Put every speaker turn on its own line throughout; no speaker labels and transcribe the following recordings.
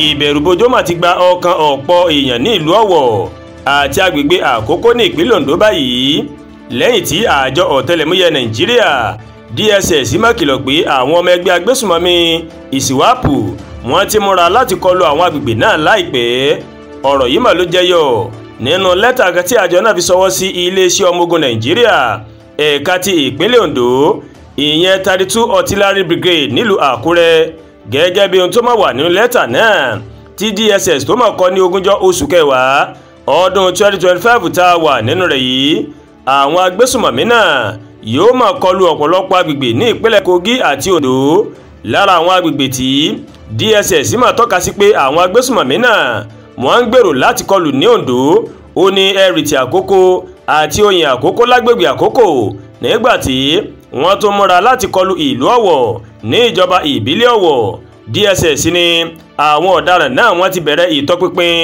Ìbẹ̀rùbojo mà ti gba ọkàn ọ̀pọ̀ èèyàn ní ìlú Ọ̀wọ̀ àti agbègbè Àkókó ní ìpínlẹ̀ Oǹdó báyìí lẹ́yìn tí àjọ ọ̀tẹlẹ̀múyẹ́ Nàìjíríà DSS má kìlọ̀ pé àwọn ọmọ ẹgbẹ́ agbésùnmọ̀mí ìsìwápù wọ́n ti múra láti kọlu àwọn agbègbè náà láìpẹ́. Ọ̀rọ̀ yìí mà ló jẹyọ nínú lẹ́tà kan tí àjọ náà fi ṣọwọ́ sí iléeṣẹ́ ọmọ ogun Nàìjíríà ẹ̀ka ti ìpínlẹ̀ Oǹdó, ìyẹn 32 Artillery Brigade nílùú Àkúrẹ́. Gẹ́gẹ́ bí ohun tó máa wà nínú lẹ́tà náà tí DSS tó máa kọ ní ogúnjọ́ oṣù kẹwàá ọdún 2025 tá a wà nínú rẹ̀ yìí, àwọn agbésùnmọ̀mí náà yóò máa kọlu ọ̀pọ̀lọpọ̀ agbègbè ní ìpínlẹ̀ Kogi àti Oǹdó. Lára àwọn agbègbè tí DSS máa tọ́ka sí pé àwọn agbésùnmọ̀mí náà wọ́n ń gbèrò láti kọlù ní Oǹdó ó ní Ẹ̀rìtì Àkókó àti Oyin Àkókó lágbègbè Àkókò, nígbà tí wọ́n tún múra láti kọlù ìlú Ọ̀wọ̀ ní ìjọba ìbílẹ̀ Ọ̀wọ̀. DSS ní àwọn ọ̀daràn náà wọ́n ti bẹ̀rẹ̀ ìtọpinpin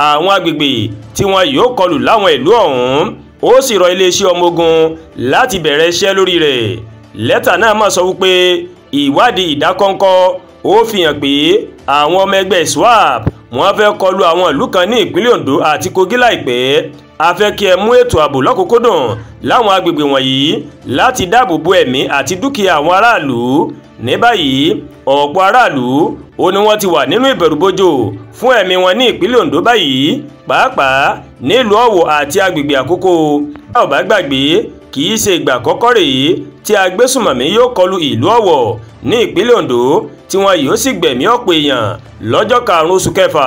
àwọn agbègbè tí wọ́n yóò kọlù láwọn ìlú ọ̀hún, ó sì rọ iléeṣẹ́ ọmọ ogun láti bẹ̀rẹ̀ iṣẹ́ lórí rẹ̀. Lẹ́tà náà máa sọ wípé ìwádìí ìdákọ́ńkọ́ ó fi hàn pé àwọn ọmọ ẹgbẹ́ SWAP wọ́n fẹ́ kọlù àwọn ìlú kan ní ìpínlẹ̀ Oǹdó àti Kogi láìpẹ́. A fẹ́ kí ẹ mú ètò ààbò lọ́kùnkúndùn láwọn agbègbè wọ̀nyí láti dáàbò bo ẹ̀mí àti dúkìá àwọn aráàlú. Ní báyìí ọ̀pọ̀ aráàlú ó ní wọ́n ti wà nínú ìbẹ̀rùbojo fún ẹ̀mí wọn ní ìpínlẹ̀ Oǹdó báyìí, pàápàá nílùú Ọ̀wọ̀ àti agbègbè Àkókó. Bá ò bá gbàgbé, kì í ṣe ìgbà àkọ́kọ́ rèé tí agbésùnmọ̀mí yóò kọlu ìlú Ọ̀wọ̀ ní ìpínlẹ̀ Oǹdó tí wọn yóò sì gbẹ̀mí ọ̀pọ̀ èèyàn. Lọ́jọ́ karùn-ún oṣù kẹfà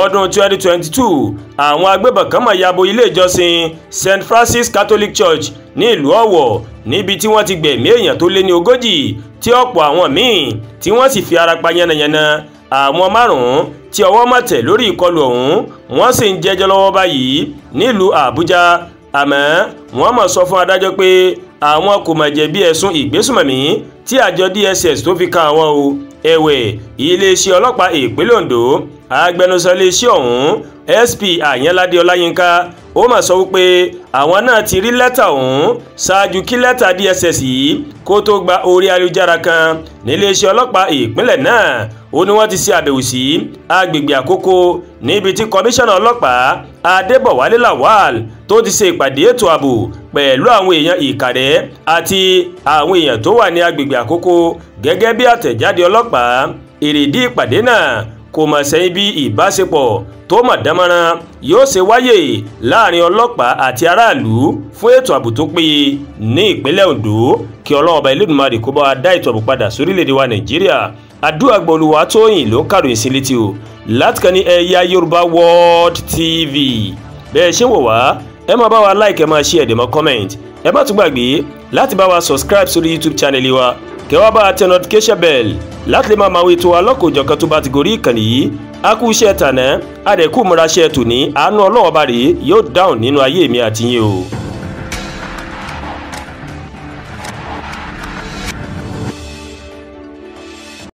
ọdún 2022, àwọn agbébọn kan máa yabo ilé ìjọsìn St Francis Catholic Church ní ìlú Ọ̀wọ̀ níbi tí wọ́n ti gbẹ̀mí èèyàn tó lé ní 40 tí ọ̀pọ̀ àwọn míì tí wọ́n sì fi ara pa yánnayànna. Àwọn márùn-ún tí ọwọ́ má tẹ̀ lórí ìkọlù ọ̀hún wọ́n sì ń jẹ́jọ́ lọ́wọ́ báyìí nílùú Àbújá. Àmọ́ wọ́n mọ̀ sọ fún adájọ́ pé àwọn kò mọ̀ jẹ̀bi ẹ̀sùn ìgbésùnmọ̀mí tí àjọ DSS tó fi kan àwọn o. Ẹ̀wẹ̀, iléeṣẹ́ ọlọ́pàá ìpínlẹ̀ Oǹdó, agbẹnusọ iléeṣẹ́ ọ̀hún SP Àyànládé Ọláyínká ó mà sọ wípé àwọn náà ti rí lẹ́tà ọ̀hún ṣáájú kí lẹ́tà DSS yìí kó tó gba orí ayélujára kan níléeṣẹ́ ọlọ́pàá ìpínlẹ̀ náà. Ó ní wọ́n ti ṣe àbẹ̀wò sí agbègbè Àkókó níbi tí kọmíṣánná ọlọ́pàá Adébọ̀wálé Lawal tó ti ṣe ìpàdé ètò ààbò pẹ̀lú àwọn èèyàn Ìkàrẹ́ àti àwọn èèyàn tó wà ní agbègbè Àkókó. Gẹ́gẹ́ bí àtẹ̀jáde ọlọ́pàá, èrèdí ìpàdé náà kò mọ̀ sẹ́yìn bí ìbáṣepọ̀ tó mọ̀ dánmọ́rán yóò ṣe wáyé láàrin ọlọ́pàá àti aráàlú fún ètò ààbò tó péye ní ìpínlẹ̀ Oǹdó. Kí Ọlọ́run Ọba Elédùmarè kó bá wa dá ètò ààbò padà sórílẹ̀-èdè wa Nàìjíríà. Àdúrà gbọ̀lùwà Tóyìn ló ń kàròyìn sí létí o láti kàn ní Ẹ̀yà Yorùbá World TV. Bẹ́ẹ̀ ṣe wò wá, ẹ máa bá wa like, ẹ máa share, ẹ dẹ̀ máa comment. Ẹ má tún gbàgbé láti bá wa subscribe sórí YouTube channel wa, kẹ́ wá bá wa tẹ notification bell láti lè máa máa wo ètò alọ́kòjọ̀kan tó bá ti gorí ìkànnì yìí. A kú iṣẹ́ tàná, a dẹ̀ kú múra iṣẹ́ tòní. Àánú Ọlọ́run Ọba rèé yóò dáhùn nínú ayé mi àti yín o.